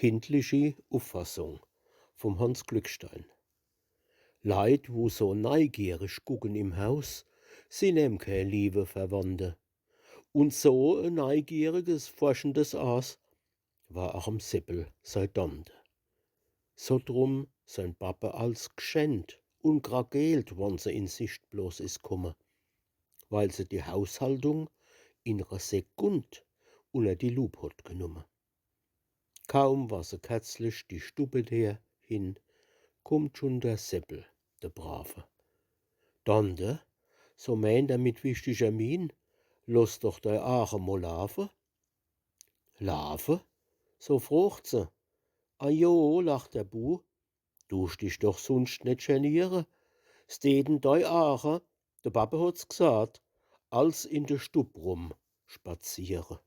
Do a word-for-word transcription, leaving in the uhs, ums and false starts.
Kindliche Uffassung vum Hanns Glückstein. Leit, wo so neigierig gucken im Haus, sin em kee liewe Verwandte. Un so e neigieriges, forschendes Aas war ach em Seppel sei Tante. So drum sein Pappe als gschennt un krakeelt, wann se in Sicht bloß is kumme, weil se die Haushaltung in rer Sekund unner die Lup hot genumme. Kaum war se kerzlich die Stubbedeer hin, kummt schun der Seppel, de Brave. „Tante“, so meent er mit wichtiger Mien, „loss doch dei Aache mol laafe.“ „Laafe?“, so frocht se. „Ah jo“, lacht der Bu, „duscht dich doch sunscht net geniere. S däten dei Aache, de Pappe hot's gsaat, als in de Stub rum spaziere.“